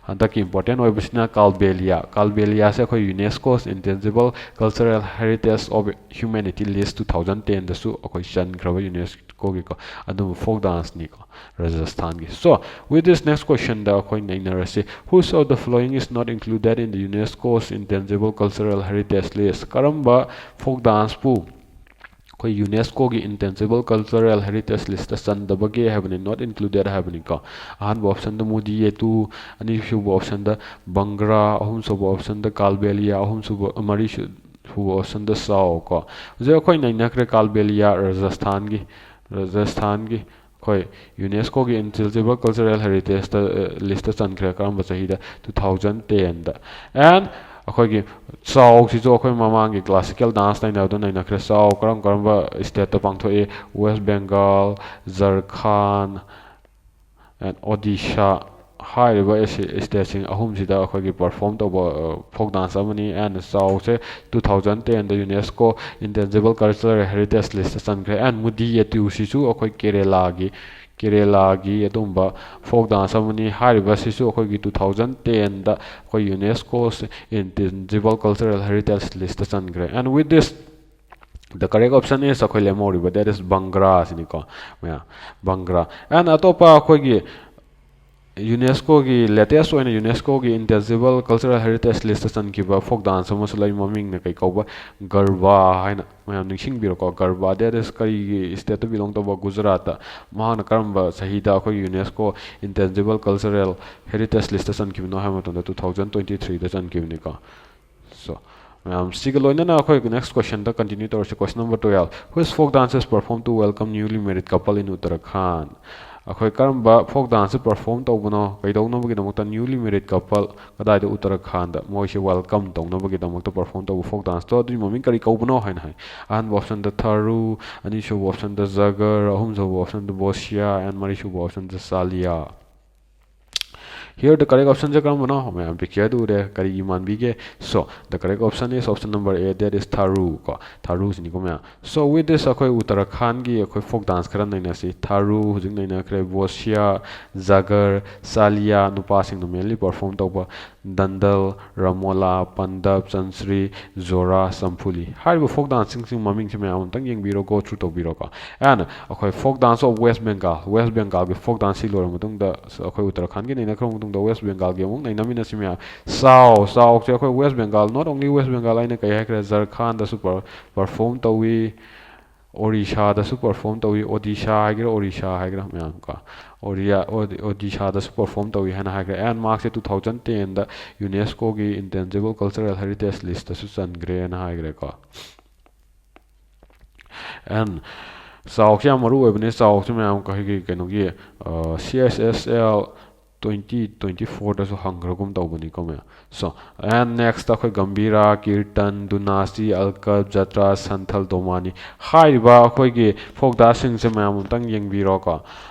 ꯍꯟꯗꯛꯀꯤ ꯏꯝꯄꯣꯔꯇꯦꯟ ꯑꯣꯏꯕꯁꯤꯅ ꯀꯥꯜꯕꯦꯂꯤꯌꯥ꯫ ꯀꯥꯜꯕꯦꯂꯤꯌꯥꯁꯦ ꯑꯩꯈꯣꯏ UNESCO Intangible Cultural Heritage of Humanity list two thousand ten ꯗꯁꯨ ꯑꯩꯈꯣꯏ ꯆꯟꯈ꯭ꯔꯕ ꯌꯨꯅꯦꯁꯀꯣꯒꯤꯀꯣ ꯑꯗꯨꯝꯕ ꯐꯣꯛ ꯗꯥꯟꯁꯅꯤꯀꯣ ꯔꯥꯖꯁꯊꯥꯟꯒꯤ꯫ So with this next question ꯗ ꯑꯩꯈꯣꯏ ꯅꯩꯅꯔꯁꯤ, which of the following is not included in the UNESCO's Intangible Cultural Heritage list? ꯀꯔꯝꯕ ꯐꯣꯛ ꯗꯥꯟꯁꯄꯨ ꯑꯩꯈꯣꯏ ꯌꯨꯅꯦꯁꯀꯣꯒꯤ Intangible Cultural Heritage list ꯇ ꯆꯟꯗꯕꯒꯦ ꯍꯥꯏꯕꯅꯤ, not included ꯍꯥꯏꯕꯅꯤꯀꯣ꯫ ꯑꯍꯥꯟꯕ ꯑꯣꯞꯁꯟꯗ ꯃꯨꯗꯤꯌꯦꯇꯨ, ꯑꯅꯤꯁꯨꯕ ꯑꯣꯞꯁꯟꯗ ꯕꯪꯒ꯭ꯔꯥ, ꯑꯍꯨꯝꯁꯨꯕ ꯑꯣꯞꯁꯟꯗ ꯀꯥꯜꯕꯦꯂꯤꯌꯥ, ꯑꯍꯨꯝꯁꯨꯕ, ꯃꯔꯤꯁꯨ-, ꯁꯨꯕ ꯑꯣꯞꯁꯟꯗ ꯆꯥꯎ ꯀꯣ꯫ ꯍꯧꯖꯤꯛ ꯑꯩꯈꯣꯏ ꯅꯩꯅꯈ꯭ꯔꯦ ꯀꯥꯜꯕꯦꯂꯤꯌꯥ ꯔꯥꯖꯁꯊꯥꯟꯒꯤ, ꯔꯥꯖꯁꯊꯥꯟꯒꯤ ꯑꯩꯈꯣꯏ ꯌꯨꯅꯦꯁꯀꯣꯒꯤ Intangible Cultural Heritage ꯇ, ꯑ, list ꯇ ꯆꯟꯈ꯭ꯔꯦ꯫ ꯀꯔꯝꯕ ꯆꯍꯤꯗ? Two thousand ten the. And ꯑꯩꯈꯣꯏꯒꯤ ꯆꯥꯎꯁꯤꯁꯨ ꯑꯩꯈꯣꯏ ꯃꯃꯥꯡꯒꯤ classical dance ꯅꯩꯅꯕꯗ ꯅꯩꯅꯈ꯭ꯔꯦ꯫ ꯆꯥꯎ ꯀꯔꯝ ꯀꯔꯝꯕ state ꯇ ꯄꯥꯡꯊꯣꯛꯏ? West Bengal, Jharkhand, and Odisha ꯍꯥꯏꯔꯤꯕ ꯁ꯭ꯇꯦꯠꯁꯤꯡ ꯑꯍꯨꯝꯁꯤꯗ ꯑꯩꯈꯣꯏꯒꯤ perform ꯇꯧꯕ, ꯑ, ꯐꯣꯛ ꯗꯥꯟꯁ ꯑꯃꯅꯤ꯫ And ꯆꯥꯎꯁꯦ two thousand ten the UNESCO Intangible Cultural Heritage list ꯇ ꯆꯟꯈ꯭ꯔꯦ꯫ And ꯃꯨꯗꯤꯌꯦꯇꯨ ꯁꯤꯁꯨ ꯑꯩꯈꯣꯏ ꯀꯦꯔꯦꯂꯥꯒꯤ, ꯀꯦꯔꯦꯂꯥꯒꯤ ꯑꯗꯨꯝꯕ ꯐꯣꯛ ꯗꯥꯟꯁ ꯑꯃꯅꯤ꯫ ꯍꯥꯏꯔꯤꯕꯁꯤꯁꯨ ꯑꯩꯈꯣꯏꯒꯤ two thousand ten ꯗ ꯑꯩꯈꯣꯏ UNESCO Intangible Cultural Heritage list ꯇ ꯆꯟꯈ꯭ꯔꯦ꯫ And with this, the correct option is ꯑꯩꯈꯣꯏ ꯂꯦꯝꯍꯧꯔꯤꯕ, that is ꯕꯪꯒ꯭ꯔꯥ ꯁꯤꯅꯤꯀꯣ ꯃꯌꯥꯝ, ꯕꯪꯒ꯭ꯔꯥ꯫ And ꯑꯇꯣꯞꯄ ꯑꯩꯈꯣꯏꯒꯤ ꯌꯨꯅꯦꯁꯀꯣꯒꯤ latest ꯑꯣꯏꯅ ꯌꯨꯅꯦꯁꯀꯣꯒꯤ Intangible Cultural Heritage list ꯇ ꯆꯟꯈꯤꯕ ꯐꯣꯛ ꯗꯥꯟꯁ ꯑꯃꯁꯨ ꯂꯩ, ꯃꯃꯤꯡꯅ ꯀꯩ ꯀꯧꯕ? ꯒꯔꯕꯥ ꯍꯥꯏꯅ꯫ ꯃꯌꯥꯝ ꯅꯤꯡꯁꯤꯡꯕꯤꯔꯣꯀꯣ, ꯒꯔꯕꯥ, that is ꯀꯔꯤꯒꯤ state ꯇ belong ꯇꯧꯕ? ꯒꯨꯖꯔꯥꯠꯇ꯫ ꯃꯍꯥꯛꯅ ꯀꯔꯝꯕ ꯆꯍꯤꯗ ꯑꯩꯈꯣꯏꯒꯤ UNESCO Intangible Cultural Heritage list ꯇ ꯆꯟꯈꯤꯕꯅꯣ ꯍꯥꯏꯕ ꯃꯇꯝꯗ two thousand twenty three ꯗ ꯆꯟꯈꯤꯕꯅꯤꯀꯣ꯫ So ꯃꯌꯥꯝ, ꯁꯤꯒ ꯂꯣꯏꯅꯅ ꯑꯩꯈꯣꯏ next question ꯗ continue ꯇꯧꯔꯁꯤ꯫ Question number twelve, which folk dance is performed to welcome newly married couple in Uttarakhand? ꯑꯩꯈꯣꯏ ꯀꯔꯝꯕ ꯐꯣꯛ ꯗꯥꯟꯁ ꯄꯔꯐꯣꯝ ꯇꯧꯕꯅꯣ, ꯀꯩꯗꯧꯅꯕꯒꯤꯗꯃꯛꯇ newly married couple ꯀꯗꯥꯏꯗ? ꯎꯠꯇꯔꯈꯥꯟꯗ ꯃꯣꯏꯁꯦ welcome ꯇꯧꯅꯕꯒꯤꯗꯃꯛꯇ ꯄꯔꯐꯣꯝ ꯇꯧꯕ ꯐꯣꯛ ꯗꯥꯟꯁꯇꯣ, ꯑꯗꯨꯒꯤ ꯃꯃꯤꯡ ꯀꯔꯤ ꯀꯧꯕꯅꯣ ꯍꯥꯏꯅ ꯍꯥꯏ꯫ ꯑꯍꯥꯟꯕ ꯑꯣꯞꯁꯟꯗ ꯊꯥꯔꯨ, ꯑꯅꯤꯁꯨꯕ ꯑꯣꯞꯁꯟꯗ ꯖꯒꯔ, ꯑꯍꯨꯝꯁꯨꯕ ꯑꯣꯞꯁꯟꯗ ꯕꯣꯁꯤꯌꯥ, and ꯃꯔꯤꯁꯨꯕ ꯑꯣꯞꯁꯟꯗ ꯆꯥꯂꯤꯌꯥ꯫ Here the correct option ꯁꯦ ꯀꯔꯝꯕꯅꯣ? ꯃꯌꯥꯝ picture ꯗꯨ ꯎꯔꯦ, ꯀꯔꯤꯒꯤ ꯃꯥꯟꯕꯤꯒꯦ? So the correct option is option number A, that is ꯊꯥꯔꯨ ꯀꯣ, ꯊꯥꯔꯨꯁꯤꯅꯤꯀꯣ ꯃꯌꯥꯝ꯫ So with this ꯑꯩꯈꯣꯏ ꯎꯠꯇꯔꯥꯈꯥꯟꯒꯤ ꯑꯩꯈꯣꯏ folk dance ꯈꯔ ꯅꯩꯅꯁꯤ꯫ ꯊꯥꯔꯨ ꯍꯧꯖꯤꯛ ꯅꯩꯅꯈ꯭ꯔꯦ, ꯕꯣꯁꯤꯌꯥ, ꯖꯥꯒꯔ, ꯆꯥꯂꯤꯌꯥ, ꯅꯨꯄꯥꯁꯤꯡꯅ mainly perform ꯇꯧꯕ, ꯗꯟꯗꯜ, ꯔꯃꯣꯂꯥ, ꯄꯟꯗꯕ, ꯆꯟꯁ꯭ꯔꯤ, ꯖꯣꯔꯥ, ꯆꯝꯐꯨꯂꯤ꯫ ꯍꯥꯏꯔꯤꯕ folk dance ꯁꯤꯡꯁꯤ ꯃꯃꯤꯡꯁꯤ ꯃꯌꯥꯝ ꯑꯃꯨꯛꯇꯪ ꯌꯦꯡꯕꯤꯔꯣ, go through ꯇꯧꯕꯤꯔꯣꯀꯣ꯫ And ꯑꯩꯈꯣꯏ folk dance of West Bengal, West Bengal ꯒꯤ folk dance ꯁꯤ ꯂꯣꯏꯔ ꯃꯇꯨꯡꯗ ꯑꯩꯈꯣꯏ ꯎꯠꯇꯔꯥꯈꯥꯟꯒꯤ ꯅꯩꯅꯈ꯭ꯔꯕ ꯃꯇꯨꯡꯗ West Bengal ꯒꯤ ꯑꯃꯨꯛ ꯅꯩꯅꯃꯤꯟꯅꯁꯤ ꯃꯌꯥꯝ꯫ ꯆꯥꯎ, ꯆꯥꯎꯁꯦ ꯑꯩꯈꯣꯏ West Bengal, not only West Bengal, ꯑꯩꯅ ꯀꯩ ꯍꯥꯏꯈ꯭ꯔꯦ, ꯖꯔꯈꯥꯟꯗꯁꯨ per-, perform ꯇꯧꯏ, ꯑꯣꯔꯤꯁꯥꯗꯁꯨ perform ꯇꯧꯏ, ꯑꯣꯗꯤꯁꯥ ꯍꯥꯏꯒꯦꯔꯥ, ꯑꯣꯔꯤꯁꯥ ꯍꯥꯏꯒꯦꯔꯥ ꯃꯌꯥꯝ ꯀꯣ, ꯑꯣꯔꯤꯌꯥ-, ꯑꯣꯗꯤ-, ꯑꯣꯗꯤꯁꯥꯗꯁꯨ perform ꯇꯧꯏ ꯍꯥꯏꯅ ꯍꯥꯏꯈ꯭ꯔꯦ꯫ And ꯃꯍꯥꯛꯁꯦ two thousand ten ꯗ UNESCO ꯒꯤ Intangible Cultural Heritage List ꯇꯁꯨ ꯆꯟꯈ꯭ꯔꯦꯅ ꯍꯥꯏꯈ꯭ꯔꯦꯀꯣ꯫ And ꯆꯥꯎꯁꯦ ꯌꯥꯝ ꯃꯔꯨ ꯑꯣꯏꯕꯅꯦ꯫ ꯆꯥꯎꯁꯦ ꯃꯌꯥꯝ ꯑꯩꯈꯣꯏꯒꯤ ꯀꯩꯅꯣꯒꯤ, ꯑ, C S S L twenty twenty-four ꯗꯁꯨ ꯍꯪꯈ꯭ꯔꯒꯨꯝ ꯇꯧꯕꯅꯤꯀꯣ ꯃꯌꯥꯝ꯫ So, and next ꯑꯩꯈꯣꯏ ꯒꯝꯚꯤꯔꯥ, ꯀꯤꯔꯇꯟ, ꯗꯨꯅꯥꯁꯤ, ꯑꯜꯀꯞ, ꯖꯇ꯭ꯔꯥ, ꯁꯟꯊꯜ, ꯗꯣꯃꯥꯅꯤ ꯍꯥꯏꯔꯤꯕ ꯑꯩꯈꯣꯏꯒꯤ folk dance ꯁꯤꯡꯁꯦ ꯃꯌꯥꯝ ꯑꯃꯨꯛꯇꯪ ꯌꯦꯡꯕꯤꯔꯣꯀꯣ꯫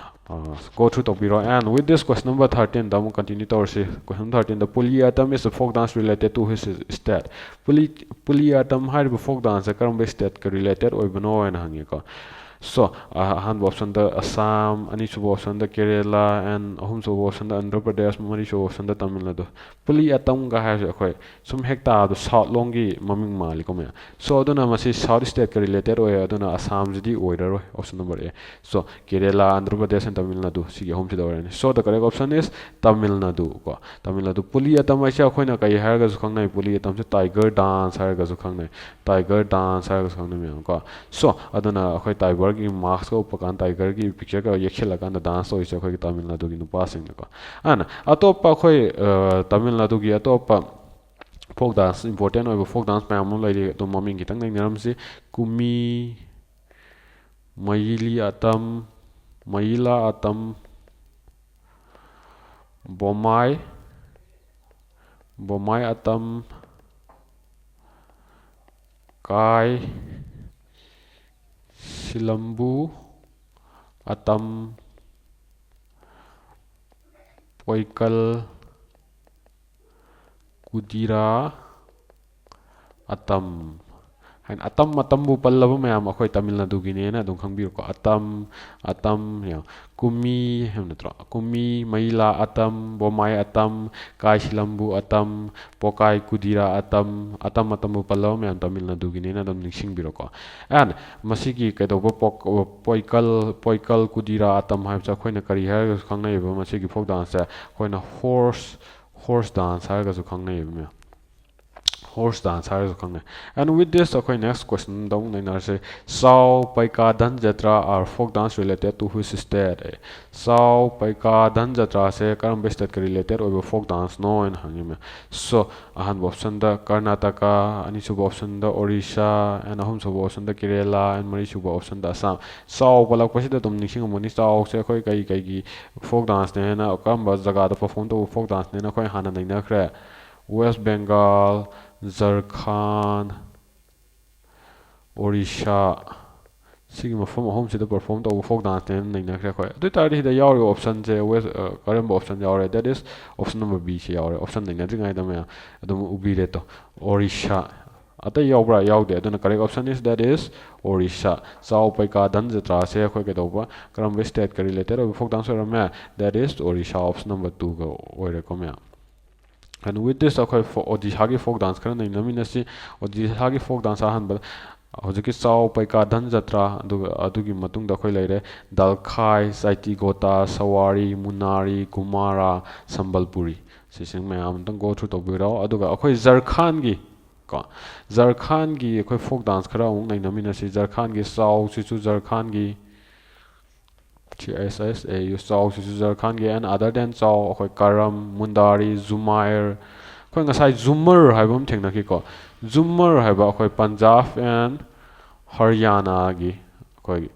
ꯑ, go through ꯇꯧꯕꯤꯔꯣ꯫ And with this, question number thirteen ꯗ ꯑꯃꯨꯛ continue ꯇꯧꯔꯁꯤ꯫ Question number thirteen the, Puli Atam is a folk dance related to his state. ꯄꯨꯂꯤ, ꯄꯨꯂꯤ ꯑꯇꯝ ꯍꯥꯏꯔꯤꯕ folk dance ꯁꯦ ꯀꯔꯝꯕ state ꯀ related ꯑꯣꯏꯕꯅꯣ ꯍꯥꯏꯅ ꯍꯪꯉꯦꯀꯣ꯫ So, ꯑ-, ꯑꯍꯥꯟꯕ option ꯗ ꯑꯁꯥꯝ, ꯑꯅꯤꯁꯨꯕ option ꯗ ꯀꯦꯔꯦꯂꯥ, and ꯑꯍꯨꯝꯁꯨꯕ option ꯗ ꯑꯟꯙ꯭ꯔ ꯄ꯭ꯔꯗꯦꯁ, ꯃꯔꯤꯁꯨꯕ option ꯗ ꯇꯥꯃꯤꯜ ꯅꯥꯗꯨ꯫ ꯄꯨꯂꯤ ꯑꯇꯝꯒ ꯍꯥꯏꯔꯤꯁꯦ ꯑꯩꯈꯣꯏ ꯁꯨꯝ ꯍꯦꯛ ꯇꯥꯕꯗ south ꯂꯣꯝꯒꯤ ꯃꯃꯤꯡ ꯃꯥꯜꯂꯤꯀꯣ ꯃꯌꯥꯝ꯫ So, ꯑꯗꯨꯅ ꯃꯁꯤ south state ꯀ related ꯑꯣꯏ, ꯑꯗꯨꯅ ꯑꯁꯥꯝꯁꯤꯗꯤ ꯑꯣꯏꯔꯔꯣꯏ, option number A꯫ So, Kerala, Andhra Pradesh, and Tamil Nadu, ꯁꯤꯒꯤ ꯑꯍꯨꯝꯁꯤꯗ ꯑꯣꯏꯔꯅꯤ꯫ So, the correct option is Tamil Nadu ꯀꯣ꯫ ꯇꯥꯃꯤꯜ ꯅꯥꯗꯨ꯫ ꯄꯨꯂꯤ ꯑꯇꯝ ꯍꯥꯏꯁꯦ ꯑꯩꯈꯣꯏꯅ ꯀꯩ ꯍꯥꯏꯔꯒꯁꯨ ꯈꯪꯅꯩ? ꯄꯨꯂꯤ ꯑꯇꯝꯁꯦ tiger dance ꯍꯥꯏꯔꯒꯁꯨ ꯈꯪꯅꯩ꯫ Tiger dance ꯍꯥꯏꯔꯒꯁꯨ ꯈꯪꯅꯩ ꯃꯌꯥꯝ ꯀꯣ꯫ So, ꯑꯗꯨꯅ ꯑꯩꯈꯣꯏ tiger ꯒꯤ mask ꯀ ꯎꯞꯄ ꯀꯥꯟꯗ, tiger ꯒꯤ picture ꯀ ꯌꯦꯛꯁꯤꯜꯂꯀꯥꯟꯗ dance ꯇꯧꯔꯤꯁꯦ ꯑꯩꯈꯣꯏꯒꯤ ꯇꯥꯃꯤꯜ ꯅꯥꯗꯨꯒꯤ ꯅꯨꯄꯥꯁꯤꯡꯅꯀꯣ꯫ ꯑꯗꯨꯅ ꯑꯇꯣꯞꯄ ꯑꯩꯈꯣꯏ, ꯑ, ꯇꯥꯃꯤꯜ ꯅꯥꯗꯨꯒꯤ ꯑꯇꯣꯞꯄ folk dance, important ꯑꯣꯏꯕ folk dance ꯃꯌꯥꯝ ꯑꯃ ꯂꯩꯔꯤ꯫ ꯑꯗꯨꯝ ꯃꯃꯤꯡ ꯈꯤꯇꯪ ꯅꯩꯅꯔꯝꯁꯤ꯫ ꯀꯨꯃꯤ, ꯃꯌꯤꯂꯤ ꯑꯇꯝ, ꯃꯌꯤꯂꯥ ꯑꯇꯝ, ꯕꯣꯃꯥꯏ, ꯕꯣꯃꯥꯏ ꯑꯇꯝ, ꯀꯥꯏ, ꯁꯤꯂꯝꯕꯨ ꯑꯇꯝ, ꯄꯣꯏꯀꯜ, ꯀꯨꯗꯤꯔꯥ, ꯑꯇꯝ ꯍꯥꯏꯅ ꯑꯇꯝ ꯑꯇꯝꯕꯨ ꯄꯜꯂꯕ ꯃꯌꯥꯝ ꯑꯩꯈꯣꯏ ꯇꯥꯃꯤꯜ ꯅꯥꯗꯨꯒꯤꯅꯦꯅ ꯑꯗꯨꯝ ꯈꯪꯕꯤꯔꯣꯀꯣ꯫ ꯑꯇꯝ, ꯑꯇꯝ, ꯌꯦꯡꯉꯣ, ꯀꯨꯃꯤ ꯍꯥꯏꯕ ꯅꯠꯇ꯭ꯔꯣ? ꯀꯨꯃꯤ, ꯃꯩꯂꯥ ꯑꯇꯝ, ꯕꯣꯃꯥꯏ ꯑꯇꯝ, ꯀꯥꯏ ꯁꯤꯂꯝꯕꯨ ꯑꯇꯝ, ꯄꯣꯀꯥꯏ ꯀꯨꯗꯤꯔꯥ ꯑꯇꯝ, ꯑꯇꯝ ꯑꯇꯝꯕꯨ ꯄꯜꯂꯕ ꯃꯌꯥꯝ ꯇꯥꯃꯤꯜ ꯅꯥꯗꯨꯒꯤꯅꯦꯅ ꯑꯗꯨꯝ ꯅꯤꯡꯁꯤꯡꯕꯤꯔꯣꯀꯣ꯫ And ꯃꯁꯤꯒꯤ ꯀꯩꯗꯧꯕ ꯄꯣꯛ-, ꯄꯣꯏꯀꯜ, ꯄꯣꯏꯀꯜ ꯀꯨꯗꯤꯔꯥ ꯑꯇꯝ ꯍꯥꯏꯕꯁꯦ ꯑꯩꯈꯣꯏꯅ ꯀꯔꯤ ꯍꯥꯏꯔꯒꯁꯨ ꯈꯪꯅꯩꯕ? ꯃꯁꯤꯒꯤ folk dance ꯁꯦ ꯑꯩꯈꯣꯏꯅ horse, horse dance ꯍꯥꯏꯔꯒꯁꯨ ꯈꯪꯅꯩꯕ ꯃꯌꯥꯝ꯫ Horse dance ꯍꯥꯏꯔꯒꯁꯨ ꯈꯪꯅꯩ꯫ And with this, ꯑꯩꯈꯣꯏ next question ꯗ ꯑꯃꯨꯛ ꯅꯩꯅꯔꯁꯦ꯫ ꯆꯥꯎ ꯄꯩꯀꯥ ꯙꯟ ꯖꯇ꯭ꯔꯥ are folk dance related to which state? ꯑꯦ, ꯆꯥꯎ ꯄꯩꯀꯥ ꯙꯟ ꯖꯇ꯭ꯔꯥꯁꯦ ꯀꯔꯝꯕ state ꯀ related ꯑꯣꯏꯕ folk dance ꯅꯣ ꯍꯥꯏꯅ ꯍꯪꯉꯤ ꯃꯌꯥꯝ꯫ So, ꯑꯍꯥꯟꯕ option ꯗ ꯀꯔꯅꯥꯇꯀꯥ, ꯑꯅꯤꯁꯨꯕ option ꯗ ꯑꯣꯔꯤꯁꯥ, and ꯑꯍꯨꯝꯁꯨꯕ option the Kerala, and ꯃꯔꯤꯁꯨꯕ option ꯗ ꯑꯁꯥꯝ꯫ ꯆꯥꯎ ꯄꯜꯂꯛꯄꯁꯤꯗ ꯑꯗꯨꯝ ꯅꯤꯡꯁꯤꯡꯉꯝꯃꯅꯤ, ꯆꯥꯎꯁꯦ ꯑꯩꯈꯣꯏ ꯀꯩ ꯀꯩꯒꯤ folk dance ꯅꯦ ꯍꯥꯏꯅ, ꯀꯔꯝꯕ ꯖꯒꯥꯗ perform ꯇꯧꯕ folk dance ꯅꯦꯅ ꯑꯩꯈꯣꯏ ꯍꯥꯟꯅ ꯅꯩꯅꯈ꯭ꯔꯦ꯫ West Bengal, ꯖꯔꯈꯥꯟ, ꯑꯣꯔꯤꯁꯥ, ꯁꯤꯒꯤ ꯃꯐꯝ ꯑꯍꯨꯝꯁꯤꯗ perform ꯇꯧꯕ folk dance ꯅꯦꯅ ꯅꯩꯅꯈ꯭ꯔꯦ ꯑꯩꯈꯣꯏ꯫ ꯑꯗꯨ ꯑꯣꯏ ꯇꯥꯔꯗꯤ ꯁꯤꯗ ꯌꯥꯎꯔꯤꯕ option ꯁꯦ West, ꯑ, ꯀꯔꯝꯕ option ꯌꯥꯎꯔꯦ? That is option number B ꯁꯦ ꯌꯥꯎꯔꯦ꯫ Option ꯅꯩꯅꯗ꯭ꯔꯤꯉꯩꯗ ꯃꯌꯥꯝ ꯑꯗꯨꯝ ꯎꯕꯤꯔꯦ ꯇꯣ꯫ ꯑꯣꯔꯤꯁꯥ꯫ ꯑꯇꯩ ꯌꯥꯎꯕ꯭ꯔꯥ? ꯌꯥꯎꯗꯦ꯫ ꯑꯗꯨꯅ correct option is, that is, Orissa. ꯆꯥꯎ ꯄꯩꯀꯥ ꯙꯟ ꯖꯇ꯭ꯔꯥꯁꯦ ꯑꯩꯈꯣꯏ ꯀꯩꯗꯧꯕ, ꯀꯔꯝꯕ state ꯀ related ꯑꯣꯏꯕ folk dance ꯑꯣꯏꯔꯝꯃꯦ? That is Orissa, option number two ꯒ ꯑꯣꯏꯔꯦꯀꯣ ꯃꯌꯥꯝ꯫ And with this, ꯑꯩꯈꯣꯏ ꯐꯣ-, ꯑꯣꯗꯤꯁꯥꯒꯤ folk dance ꯈꯔ ꯅꯩꯅꯃꯤꯟꯅꯁꯤ꯫ ꯑꯣꯗꯤꯁꯥꯒꯤ folk dance ꯑꯍꯥꯟꯕꯗ ꯍꯧꯖꯤꯛꯀꯤ ꯆꯥꯎ ꯄꯩꯀꯥ ꯙꯟ ꯖꯇ꯭ꯔꯥ, ꯑꯗꯨꯒ ꯑꯗꯨꯒꯤ ꯃꯇꯨꯡꯗ ꯑꯩꯈꯣꯏ ꯂꯩꯔꯦ ꯗꯜꯈꯥꯏ, ꯆꯥꯏꯇꯤ ꯒꯣꯇꯥ, ꯁꯋꯥꯔꯤ, ꯃꯨꯅꯥꯔꯤ, ꯒꯨꯃꯥꯔꯥ, ꯁꯝꯕꯜꯄꯨꯔꯤ꯫ ꯁꯤꯁꯤꯡ ꯃꯌꯥꯝ ꯑꯝꯇꯪ go through ꯇꯧꯕꯤꯔꯣ꯫ ꯑꯗꯨꯒ ꯑꯩꯈꯣꯏ ꯖꯔꯈꯥꯟꯒꯤ, ꯀꯣ, ꯖꯔꯈꯥꯟꯒꯤ ꯑꯩꯈꯣꯏ folk dance ꯈꯔ ꯑꯃꯨꯛ ꯅꯩꯅꯃꯤꯟꯅꯁꯤ꯫ ꯖꯔꯈꯥꯟꯒꯤ ꯆꯥꯎꯁꯤꯁꯨ ꯖꯔꯈꯥꯟꯒꯤ, C S S A U, ꯆꯥꯎꯁꯤꯁꯨ ꯖꯔꯈꯥꯟꯒꯤ꯫ And other than ꯆꯥꯎ, ꯑꯩꯈꯣꯏ ꯀꯔꯝ, ꯃꯨꯟꯗꯥꯔꯤ, ꯖꯨꯃꯥꯏꯔ, ꯑꯩꯈꯣꯏ ꯉꯁꯥꯏ ꯖꯨꯃꯔ ꯍꯥꯏꯕ ꯑꯃ ꯊꯦꯡꯅꯈꯤꯀꯣ꯫ ꯖꯨꯃꯔ ꯍꯥꯏꯕ ꯑꯩꯈꯣꯏ ꯄꯟꯖꯥꯕ and ꯍꯔꯤꯌꯥꯅꯥꯒꯤ ꯑꯩꯈꯣꯏꯒꯤ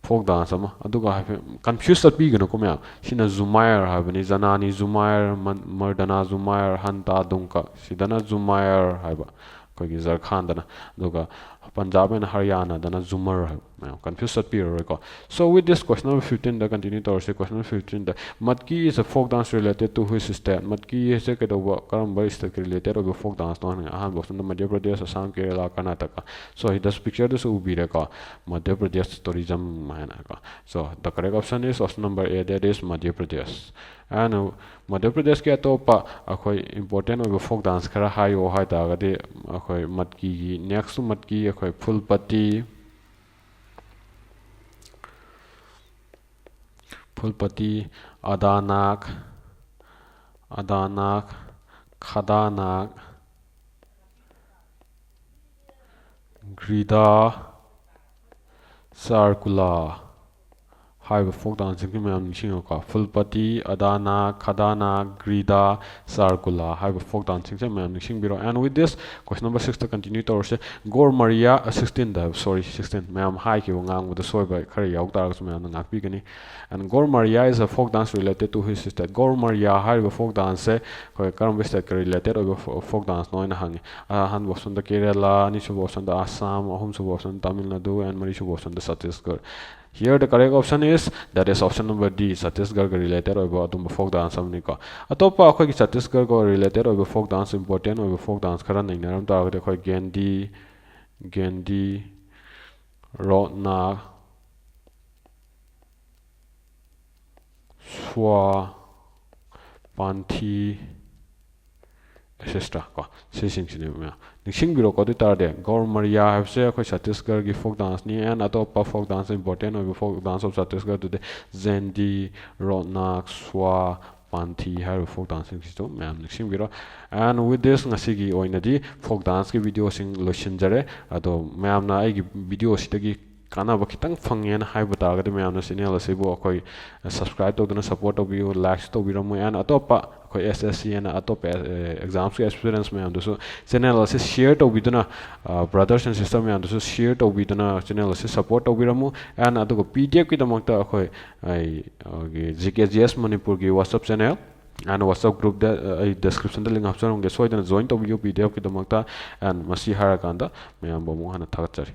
folk dance ꯑꯃ꯫ ꯑꯗꯨꯒ ꯍꯥꯏꯐꯦꯠ confuse ꯆꯠꯄꯤꯒꯅꯨꯀꯣ ꯃꯌꯥꯝ꯫ ꯁꯤꯅ ꯖꯨꯃꯥꯏꯔ ꯍꯥꯏꯕꯅꯤ, ꯖꯅꯥꯅꯤ ꯖꯨꯃꯥꯏꯔ, ꯃꯟ-, ꯃꯔꯗꯅꯥ ꯖꯨꯃꯥꯏꯔ, ꯍꯟꯇꯥ ꯗꯨꯡꯀ꯫ ꯁꯤꯗꯅ ꯖꯨꯃꯥꯏꯔ ꯍꯥꯏꯕ ꯑꯩꯈꯣꯏꯒꯤ ꯖꯔꯈꯥꯟꯗꯅ꯫ ꯑꯗꯨꯒ ꯄꯟꯖꯥꯕ and ꯍꯔꯤꯌꯥꯅꯥꯗꯅ ꯖꯨꯃꯔ ꯍꯥꯏꯕ꯫ ꯃꯌꯥꯝ ꯀꯟꯐ꯭ꯌꯨꯁ ꯆꯠꯄꯤꯔꯔꯣꯏꯀꯣ꯫ So with this, question number fifteen ꯗ ꯀꯟꯇꯤꯅ꯭ꯌꯨ ꯇꯧꯔꯁꯤ꯫ Question number fifteen ꯗ, Matki is a folk dance related to which state? Matki ꯍꯥꯏꯁꯦ ꯀꯩꯗꯧꯕ, ꯀꯔꯝꯕ ꯁ꯭ꯇꯦꯠꯀ ꯔꯤꯂꯦꯇꯦꯠ ꯑꯣꯏꯕ ꯐꯣꯛ ꯗꯥꯟꯁꯅꯣ ꯍꯥꯏꯅ ꯑꯍꯥꯟꯕ ꯑꯣꯞꯁꯟꯗ ꯃꯙ꯭ꯌ ꯄ꯭ꯔꯗꯦꯁ, ꯑꯁꯥꯝ, ꯀꯦꯔꯦꯂꯥ, ꯀꯔꯅꯥꯇꯀꯥ꯫ So ꯁꯤꯗ ꯄꯤꯛꯆꯔꯗꯁꯨ ꯎꯕꯤꯔꯦꯀꯣ, ꯃꯙ꯭ꯌ ꯄ꯭ꯔꯗꯦꯁ ꯇꯨꯔꯤꯖꯝ ꯍꯥꯏꯅꯀꯣ꯫ So the correct option is option number A, that is Madhya Pradesh. And ꯃꯙ꯭ꯌ ꯄ꯭ꯔꯗꯦꯁꯀꯤ ꯑꯇꯣꯞꯄ ꯑꯩꯈꯣꯏ ꯏꯝꯄꯣꯔꯇꯦꯟ ꯑꯣꯏꯕ ꯐꯣꯛ ꯗꯥꯟꯁ ꯈꯔ ꯍꯥꯏꯌꯣ ꯍꯥꯏ ꯇꯥꯔꯒꯗꯤ, ꯑꯩꯈꯣꯏ ꯃꯠꯀꯤꯒꯤ, ꯅꯦꯛꯁ ꯇꯨ ꯃꯠꯀꯤ ꯑꯩꯈꯣꯏ ꯐꯨꯜꯄꯇꯤ, ꯐꯨꯜꯄꯇꯤ, ꯑꯗꯥꯅꯥꯛ, ꯑꯗꯥꯅꯥꯛ, ꯈꯗꯥꯅꯥꯛ, ꯒ꯭ꯔꯤꯗꯥ, ꯆꯥꯔꯀꯨꯂꯥ ꯍꯥꯏꯔꯤꯕ ꯐꯣꯛ ꯗꯥꯟꯁꯁꯤꯡꯁꯤ ꯃꯌꯥꯝ ꯅꯤꯡꯁꯤꯡꯉꯨꯀꯣ꯫ ꯐꯨꯜꯄꯇꯤ, ꯑꯗꯥꯅꯥ, ꯈꯗꯥꯅꯥ, ꯒ꯭ꯔꯤꯗꯥ, ꯆꯥꯔꯀꯨꯂꯥ ꯍꯥꯏꯔꯤꯕ ꯐꯣꯛ ꯗꯥꯟꯁꯁꯤꯡꯁꯦ ꯃꯌꯥꯝ ꯅꯤꯡꯁꯤꯡꯕꯤꯔꯣ꯫ And with this, question number sixꯇ ꯀꯟꯇꯤꯅ꯭ꯌꯨ ꯇꯧꯔꯁꯦ꯫ ꯒꯣꯔ ꯃꯔꯤꯌꯥ, ꯁꯤꯛꯁꯇꯤꯟꯗ, ꯁꯣꯔꯤ, ꯁꯤꯛꯁꯇꯤꯟ, ꯃꯌꯥꯝ ꯍꯥꯏꯈꯤꯕ ꯉꯥꯡꯕꯗ ꯁꯣꯏꯕ ꯈꯔ ꯌꯥꯎ ꯇꯥꯔꯒꯁꯨ ꯃꯌꯥꯝꯅ ꯉꯥꯛꯄꯤꯒꯅꯤ꯫ And ꯒꯣꯔ Mariya is a folk dance related to which state? ꯒꯣꯔ ꯃꯔꯤꯌꯥ ꯍꯥꯏꯔꯤꯕ ꯐꯣꯛ ꯗꯥꯟꯁꯁꯦ ꯑꯩꯈꯣꯏ ꯀꯔꯝꯕ ꯁ꯭ꯇꯦꯠꯀ ꯔꯤꯂꯦꯇꯦꯠ ꯑꯣꯏꯕ ꯐꯣꯛ ꯗꯥꯟꯁꯅꯣ ꯍꯥꯏꯅ ꯍꯪꯉꯤ꯫ ꯑꯍꯥꯟꯕ ꯑꯣꯞꯁꯟꯗ ꯀꯦꯔꯦꯂꯥ, ꯑꯅꯤꯁꯨꯕ ꯑꯣꯞꯁꯟꯗ ꯑꯁꯥꯝ, ꯑꯍꯨꯝꯁꯨꯕ ꯑꯣꯞꯁꯟꯗ ꯇꯥꯃꯤꯜ ꯅꯥꯗꯨ, and ꯃꯔꯤꯁꯨꯕ ꯑꯣꯞꯁꯟꯗ Chhattisgarh. Here the correct option is, that is option number D, ꯆꯇꯤꯁꯒꯔꯒ ꯔꯤꯂꯦꯇꯦꯠ ꯑꯣꯏꯕ ꯑꯗꯨꯝꯕ ꯐꯣꯛ ꯗꯥꯟꯁ ꯑꯃꯅꯤꯀꯣ꯫ ꯑꯇꯣꯞꯄ ꯑꯩꯈꯣꯏꯒꯤ ꯆꯇꯤꯁꯒꯔꯒ ꯔꯤꯂꯦꯇꯦꯠ ꯑꯣꯏꯕ ꯐꯣꯛ ꯗꯥꯟꯁ, ꯏꯝꯄꯣꯔꯇꯦꯟ ꯑꯣꯏꯕ ꯐꯣꯛ ꯗꯥꯟꯁ ꯈꯔ ꯅꯩꯅꯔꯝ ꯇꯥꯔꯒꯗꯤ ꯑꯩꯈꯣꯏ ꯒꯦꯟꯗꯤ, ꯒꯦꯟꯗꯤ, ꯔꯣꯠꯅꯥ, ꯁ꯭ꯋꯥ, ꯄꯥꯟꯊꯤ, ꯑꯦꯁꯦꯁꯇ꯭ꯔꯥ ꯀꯣ, ꯁꯤꯁꯤꯡꯁꯤꯅꯦꯕ ꯃꯌꯥꯝ꯫ ꯅꯤꯡꯁꯤꯡꯕꯤꯔꯣꯀꯣ꯫ ꯑꯗꯨ ꯑꯣꯏ ꯇꯥꯔꯗꯤ ꯒꯧꯔ ꯃꯔꯤꯌꯥ ꯍꯥꯏꯕꯁꯦ ꯑꯩꯈꯣꯏ ꯆꯇꯤꯁꯒꯔꯒꯤ ꯐꯣꯛ ꯗꯥꯟꯁꯅꯤ, and ꯑꯇꯣꯞꯄ ꯐꯣꯛ ꯗꯥꯟꯁ, ꯏꯝꯄꯣꯔꯇꯦꯟ ꯑꯣꯏꯕ ꯐꯣꯛ ꯗꯥꯟꯁ ꯑꯣꯐ ꯆꯇꯤꯁꯒꯔꯗꯨꯗꯤ ꯖꯦꯟꯗꯤ, ꯔꯣꯠꯅꯥꯛ, ꯁ꯭ꯋꯥ, ꯄꯥꯟꯊꯤ ꯍꯥꯏꯔꯤꯕ ꯐꯣꯛ ꯗꯥꯟꯁꯁꯤꯡꯁꯤꯁꯨ ꯃꯌꯥꯝ ꯅꯤꯡꯁꯤꯡꯕꯤꯔꯣ꯫ And with this, ꯉꯁꯤꯒꯤ ꯑꯣꯏꯅꯗꯤ ꯐꯣꯛ ꯗꯥꯟꯁꯀꯤ ꯚꯤꯗꯤꯑꯣꯁꯤꯡ ꯂꯣꯏꯁꯤꯟꯖꯔꯦ꯫ ꯑꯗꯣ ꯃꯌꯥꯝꯅ ꯑꯩꯒꯤ ꯚꯤꯗꯤꯑꯣꯁꯤꯗꯒꯤ ꯀꯥꯟꯅꯕ ꯈꯤꯇꯪ ꯐꯪꯉꯦꯅ ꯍꯥꯏꯕ ꯇꯥꯔꯒꯗꯤ ꯃꯌꯥꯝꯅ ꯆꯦꯅꯦꯜ ꯑꯁꯤꯕꯨ ꯑꯩꯈꯣꯏ ꯁꯕꯁꯀ꯭ꯔꯥꯏꯕ ꯇꯧꯗꯨꯅ ꯁꯄꯣꯔꯠ ꯇꯧꯕꯤꯌꯨ, ꯂꯥꯏꯛꯁꯨ ꯇꯧꯕꯤꯔꯝꯃꯨ꯫ And ꯑꯇꯣꯞꯄ ꯑꯩꯈꯣꯏ ꯑꯦꯁ ꯑꯦꯁ ꯁꯤ ꯑꯅ ꯑꯇꯣꯞꯄ ꯑꯦꯛꯖꯥꯝꯁꯀꯤ ꯑꯦꯛꯁꯄꯤꯔꯤꯌꯦꯟꯁ ꯃꯌꯥꯝꯗꯨꯁꯨ ꯆꯦꯅꯦꯜ ꯑꯁꯤ ꯁꯤꯌꯔ ꯇꯧꯕꯤꯗꯨꯅ, ꯕ꯭ꯔꯗꯔꯁ ꯑꯦꯟ ꯁꯤꯁꯇꯔ ꯃꯌꯥꯝꯗꯨꯁꯨ ꯁꯤꯌꯔ ꯇꯧꯕꯤꯗꯨꯅ ꯆꯦꯅꯦꯜ ꯑꯁꯤ ꯁꯄꯣꯔꯠ ꯇꯧꯕꯤꯔꯝꯃꯨ꯫ And ꯑꯗꯨꯒ ꯄꯤ ꯗꯤ ꯑꯦꯐꯀꯤꯗꯃꯛꯇ ꯑꯩꯈꯣꯏ, ꯑꯩ, ꯑꯩꯈꯣꯏꯒꯤ ꯖꯤ ꯀꯦ ꯖꯤ ꯑꯦꯁ ꯃꯅꯤꯄꯨꯔꯒꯤ WhatsApp ꯆꯦꯅꯦꯜ and WhatsApp ꯒ꯭ꯔꯨꯞꯇ, ꯑꯩ ꯗꯤꯁꯀ꯭ꯔꯤꯞꯁꯟꯗ ꯂꯤꯡ ꯍꯥꯞꯆꯔꯝꯒꯦ, ꯁꯣꯏꯗꯅ ꯖꯣꯏꯟ ꯇꯧꯕꯤꯌꯨ ꯄꯤ ꯗꯤ ꯑꯦꯐꯀꯤꯗꯃꯛꯇ꯫ And ꯃꯁꯤ ꯍꯥꯏꯔꯀꯥꯟꯗ ꯃꯌꯥꯝꯕꯨ ꯑꯃꯨꯛ ꯍꯟꯅ ꯊꯥꯒꯠꯆꯔꯤ꯫